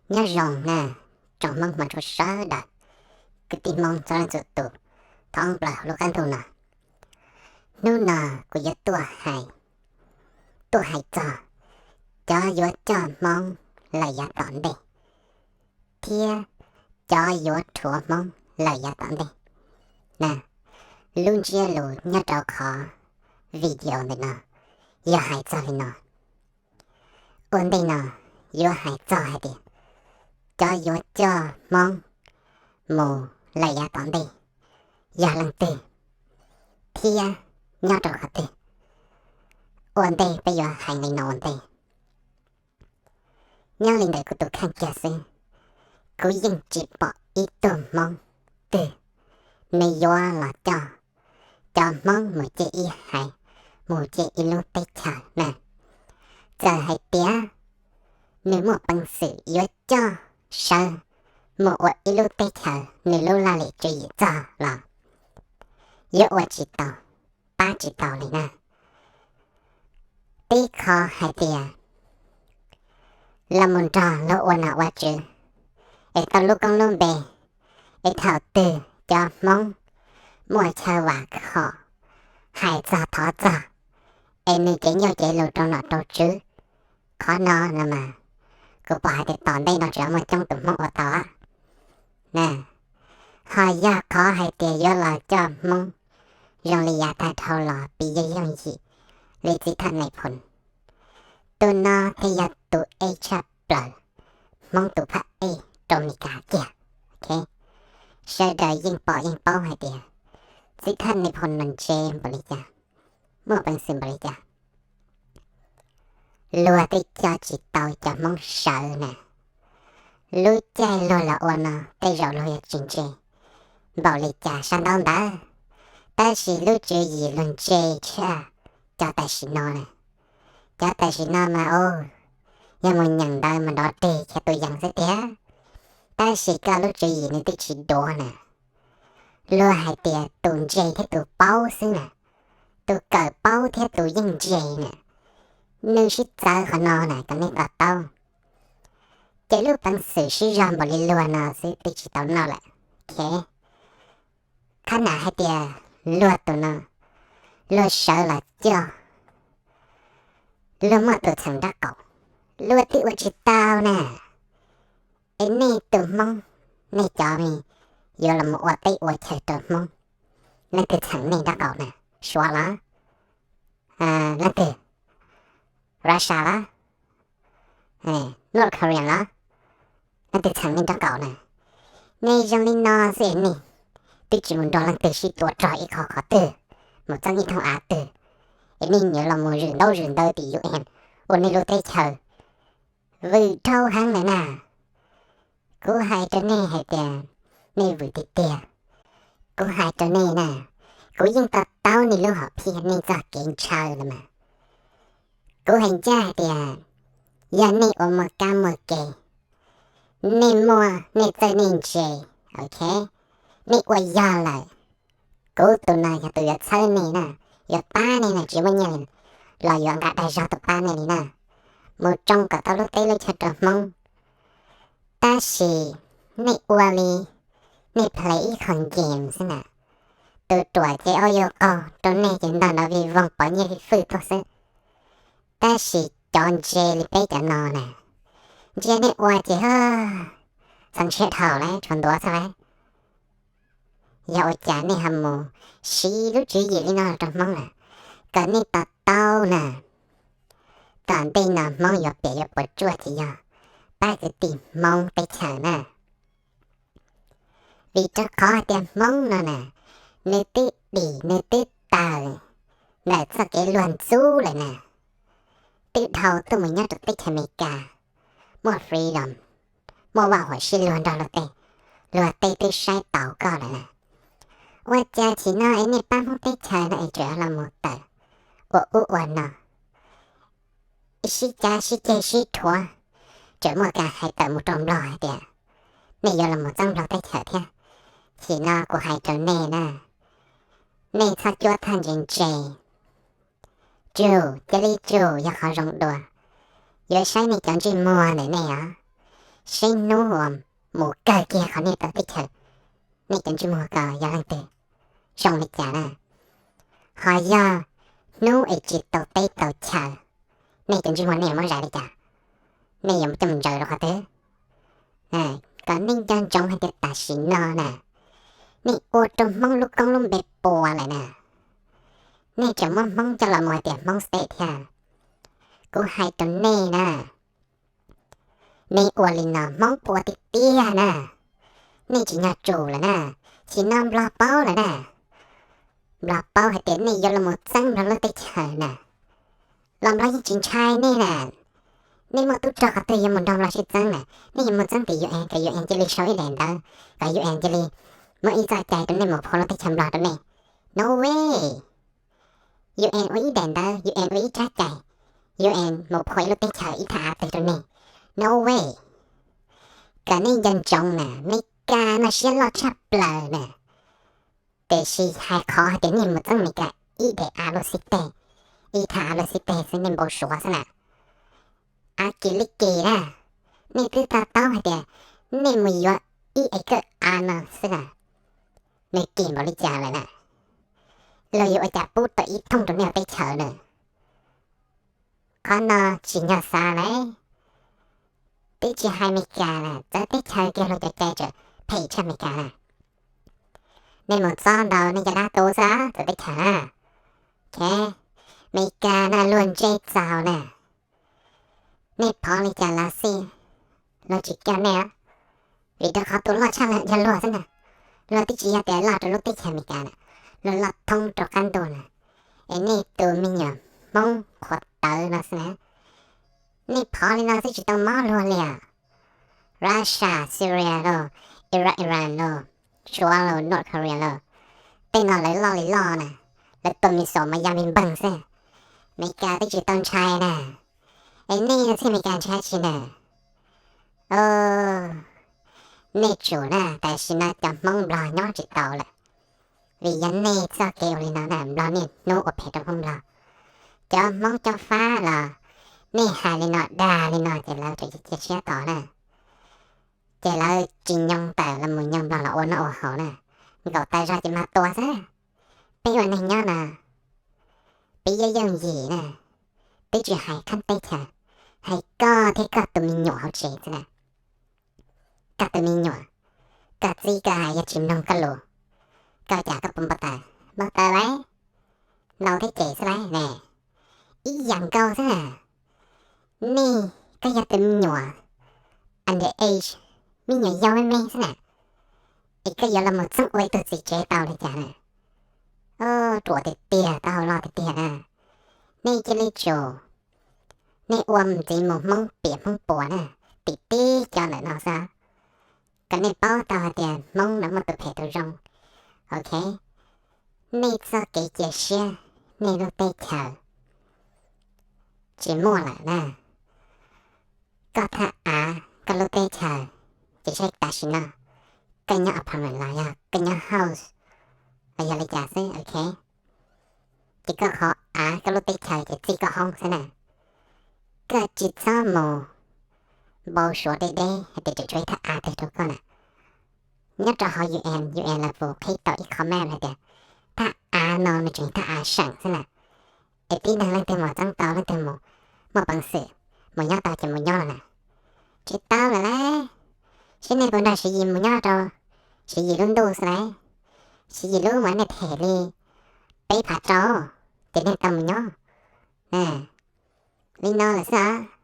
Nyob zoo na, tsoom Hmoob hmov tshua sawv daws, kwv tij Hmoob txhua leej txhua tus, thov ua npawg hauv lub qab ntuj no. Hnub no kuv yuav tuaj hais, tuaj hais txog cov yuav coj Hmoob lawm yav tom ntej thiab cov yuav rhuav Hmoob lawm yav tom ntej na. Lub ntsiab lus nyob rau qhov video ntawm no yog hais txog li no. Ua ntej no yuav hais txog hais tias cov yuav coj Hmoob mus lawm yav tom ntej yog leej twg thiab nyob rau qhov twg. Ua ntej peb yuav hais li no ua ntej. Nyob li ntawm kuv tus kheej kiag xwb, kuv yeej tsis pom ib tug Hmoob twg nws yuav los coj cov Hmoob mus ciaj ib haiv, mus ciaj ib lub teb chaws na. Txawm hais tias nws muaj peev xwm yuav coj sawv mus ua ib lub teb chaws nws lub laj lim tswv yim txog los yuav ua tsis tau, pab tsis tau li na. Tib qho hais tias los mus nrog luag ua nom ua tswv es tau lub koob lub npe, es thaum twg cov Hmoob muaj chaw vam khom hais txog thov txog, es nws cev ncauj cev lus rau nom rau tswv, qhov no no mas kuv pom hais tias tom ntej no tseem muaj coob tus Hmoob ua tau na. Ho yog qhov hais tias yuav los coj Hmoob zoo li yav tag dhau los piv yooj yooj yim li txiv thawj Nais Phoo, tus no thiaj yog tus ej tshaj plaws, Hmoob tus phab ej rau Meskas kiag. Sawv daws yeej pom yeej paub hais tias txiv thawj Nais Phoo no ntse npaum li cas, muaj peev xwm npaum li cas. Luag twb coj tsis tau cov Hmoob sawv na. Lub caij luag los ua no tej zaum luag yuav tsis ntse npaum li cas sab ntaub ntawv, tab sis lub tswv yim luag ntse tshaj cov tam sim no na. Cov tam sim no mas, yog mus nyeem ntawv mas nrov reg khiav tus yees xwb tiag, tab sis koj lub tswv yim nws twb tsis duav na. Luag hais tias tus ntse thiab tus paub xwb na, tus kawm paub thiab tus yeej ntse na, nws sib txawv qhov no na kom nej to taub. Ces lub peev xwm sib zog npaum li luag no xwb twb tsis tau noj lawm. Qhab nam hais tias luag tus no, luag sawv los coj, luag muaj tus txheem nraub qaum, luag twb ua tsis tau na. Es nej tus Hmoob, nej cov me yuav los mus ua teb ua chaw rau Hmoob, leej twg txheem nej nraub qaum na? Suav los? Leej twg? Russia los? North Korea los? Leej twg txheem nej nraub qaum na? Nej zoo li no xwb es nej twb tsis mus nrog leej twg sib tua rog ib qho qhov twg, mus txeeb ib thooj av twg, es nej yuav los mus zwm ntaub zwm ntawv tim U N ua nej lub teb chaws. Vwm dhau heev lawm na. Kuv hais rau nej hais tias nej vwm tiag tiag. Kuv hais rau nej na, kuv yeej to taub nej lub hom phiaj nej txoj kev ntshaw los mas. Kuv hais ncaj hais tias yog nej ua muaj kab muaj ke, nej muaj nej txawj nej ntse, ok, nej ua yog lawm, kuv tus no yog tus yuav txhawb nej na, yuav pab nej na, tsis muaj nyiaj los yuav nqa dag zog tuaj pab nej li na. Mus tsoo kom tau lub teb lub chaw rau Hmoob. Tab sis nej ua li nej play ib qho game xwb na, tus ruam ces ua yau qaug rau nej ces ntog nrov vij voog pov nyiaj vij fwj tuaj xwb. Tab sis cov ntse li peb cov no na, ntsia nej ua ces txaus ntshai dhau lawm, tshuav ntuav xwb lawm. Yog ua cas nej ho mus siv lub tswv yim li no rau Hmoob lawm? Kom nej to taub na, tom ntej no Hmoob yuav piam yuav puas tsuaj ces yog pab kwv tij Hmoob teb chaws na. Vim rau qhov hais tias Hmoob no na, nws twb dim nws twb tawg ntawm txoj kev luag ntxub lawm na, twb dhau tuaj mus nyob rau teb chaws Amelikas, muaj freedom, muaj vaj huam sib luag nrog luag tej, luag tej twb saib taus koj lawm na. Ua cas chim no es nej pab Hmoob teb chaws no es tseem los mus tawm ua ub ua no, sib cav sib ceg sib rhuav, tseem muaj kas hais tawm mus rau Nplog hais tias nej yuav los mus txeeb Nplog teb chaws thiab. Chim no kuv hais rau nej na, nej txhob cuab thaj ntse ntse, tsum cia li tsum yog qhov zoo dua. Yuav saib nej cov ntsej muag ntawm nej os, seb hnub uas mus kawg kiag qhov nej tau teb chaws, nej cov ntsej muag ko yog leej twg, zoo li cas na. Ho yog hnub es tsis tau teb tau chaws, nej cov ntsej muag nej yuav muab zais li cas? Nej yuav coj mus ntsaws rau qhov twg? Kom nej nco ntsoov hais tias tam sim no na, nej ua rau Hmoob lub koob lub npe puas lawm na. Nej tseem muab Hmoob coj los mus hais tias Hmoob State thiab. Kuv hais rau nej na, nej ua li no Hmoob puas tiag tiag na. Nej tsis nyog tsum lawm na, tsis no Nplog paub lawm na. Nplog paub hais tias nej yuav los mus txeeb Nplog lub teb chaws na. Los Nplog yeej tsis ntshai nej na. Nej muaj tub rog qhov twg yuav mus nrog Nplog sib txeeb na? Nej yuav mus txeeb tim U N kom U N cia li sau ib daim ntawv, kom U N cia li muab ib txoj cai rau nej mus phua lub teb chaws Nplog rau nej. No way. U N ua ib daim ntawv, U N ua ib tsab cai, U N mus phua ib lub teb chaws ib thaj av twg rau nej. No way. Kom nej nco ntsoov na, Meskas no siab loj tshaj plaws na. Tiam sis hais qhov hais tias nej mus txeeb Meskas ib daim av lub xib teg, ib thaj av lub xib teg xwb nej npau suav xwb na. Av kim li kim na, nej twb to taub hais tias nej mus yuav ib acre av no xwb na, nws kim npaum li cas lawm na. Luag yuav ua cas pub tau ib thooj rau nej ua teb chaws na? Qhov no tsis nyog xav lawm. Twb tsis hais Meskas na, txawv teb chaws kiag luag cov cai tseem phem tshaj Meskas na. Nej mus txob ntau nej cov dab tu xwb txawv teb chaws na. Ok, Meskas na luag ntsej txaus na. Nej phov li cas los xij, luag tsis coj nej, vim rau qhov tus loj tshaj yog luag xwb na. Luag twb tsis yog tias loj rau lub teb chaws Amelikas na, luag loj thoob rau qab ntuj na. Es nej tus me nyuam Hmoob qhuav tawv no xwb na, nej phov li no xwb tsis tau mob luag li os. Russia, Syria los, Iraq, Iran los, Suav los, North Korea los, tej no lawv loj li loj na, lawv tua missile mas ya me npeeg xwb. Amelikas twb tsis tau ntshai na, es nej no thiaj Amelikas ntshai tsi na. Nej tsum na, tam sim no cov Hmoob Nplog nyob tsis tau lawm, vim yog nej txoj kev ua li no na Nplog niaj hnub ua phem rau Hmoob Nplog. Cov Hmoob cov Fab los nej hais li no dag li no ces lawv tseem cia siab tos na, ces lawv tsis nyoo tawm los mus nyoo Nplog los ua noj ua haus na, nkaum tas zog ces mag tua xwb. Peb ua neeg nyob no, peb yooj yooj yim na, twb tsis hais khav teb chaws, hais koj thiab koj tus me nyuam hauv tsev xwb na. Koj tus me nyuam, koj txib koj hais yog tsis mloog koj lus, koj cas koj puas npau taws? Npau taws lauj, laus thiab ces xwb lauj ne, ib yam nkaus xwb na. Nej koj yog tus me nyuam under age, me nyuam yaus me me xwb na, es koj yuav los mus txeeb ua ib tug txiv tsev tau li cas na? Ruam tiag tiag, taub hau loj tiag tiag na. Nej cia li tsum, nej ua mus ntxiv mus Hmoob piam Hmoob puas na, tim tib cov ntawm no xwb. Kom nej paub tau hais tias Hmoob no muaj tus phem tus zoo. Ok, nej txoj kev cia siab, nej lub teb chaws tsis muaj lawm na. Koj thaj av, koj lub teb chaws, ces saib tam sim no koj nyob apartment los yog koj nyob house los yog li cas xwb, ok. Ces koj qhov av koj lub teb chaws ces txij koj hoob xwb na. Koj tsis txhob mus npau suav deb deb hais tias tseem tshuav ib thaj av twg rau koj na. Nyob rau hauv U N, U N lawv puas qhib tau ib qho map hais tias thaj av no nws tseem thaj av seem xwb na, es tib neeg leej twg mus txeeb tau leej twg mus muaj peev xwm mus nyob tau ces mus nyob no na. Tsis tau lawm lauj. Seb nej puas nrog Siv Yis mus nyob rau Siv Yis lub ntuj xwb lauj. Siv Yis lub mas nej them li peb phav rau, ces nej tau mus nyob. Li no lawm xwb os.